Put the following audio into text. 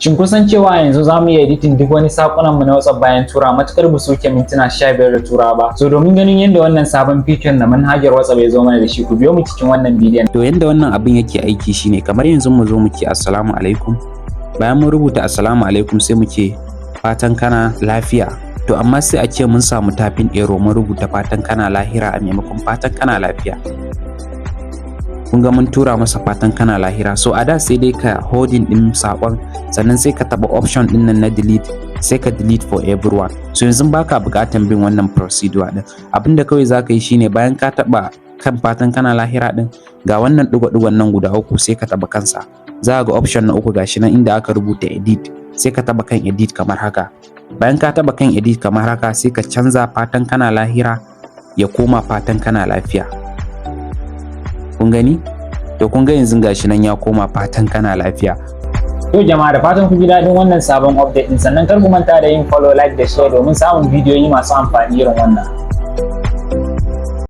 Shin kun san cewa yanzu za mu iya editing duk wani sakunan mu na WhatsApp bayan tura, matukar ba su wuce mintuna 15 da tura ba? So domin ganin yadda wannan sabon feature na manhajar WhatsApp ya zo mana da shi, ku biyo mu cikin wannan bidiyon. To, yanda wannan abin yake aiki shine, kamar yanzu mu zo mu ce "Assalamu alaikum". Bayan mun rubuta "Assalamu alaikum", sai mu ce "Fatan kana lafiya". To amma sai a ce mun samu typing error, mun rubuta "Fatan kana lahira" a maimakon "Fatan kana lafiya". Kun ga mun tura masa "Fatan kana lahira". So a da sai dai ka holding din sakon, sannan sai ka taba option din nan na delete, sai ka delete for everyone. So yanzu baka bukatan bin wannan procedure din. Abinda kawai zaka yi shine, bayan ka taba kan "Fatan kana lahira" din, ga wannan digo-digon nan guda uku, sai ka taba kansa. Za ga option na uku, gashi nan inda aka rubuta "Edit". Sai ka taba kan "Edit" kamar haka. Bayan ka taba kan "Edit" kamar haka, sai ka canza "Fatan kana lahira" ya koma "Fatan kana lafiya". Kun gani? To kun ga yanzu gashi nan ya koma "Fatan kana lafiya". To jama'a, da fatan ku ji daɗin wannan sabon update din. Sannan kar ku manta da yin follow, like da share domin samun bidiyoyi masu amfani irin wannan.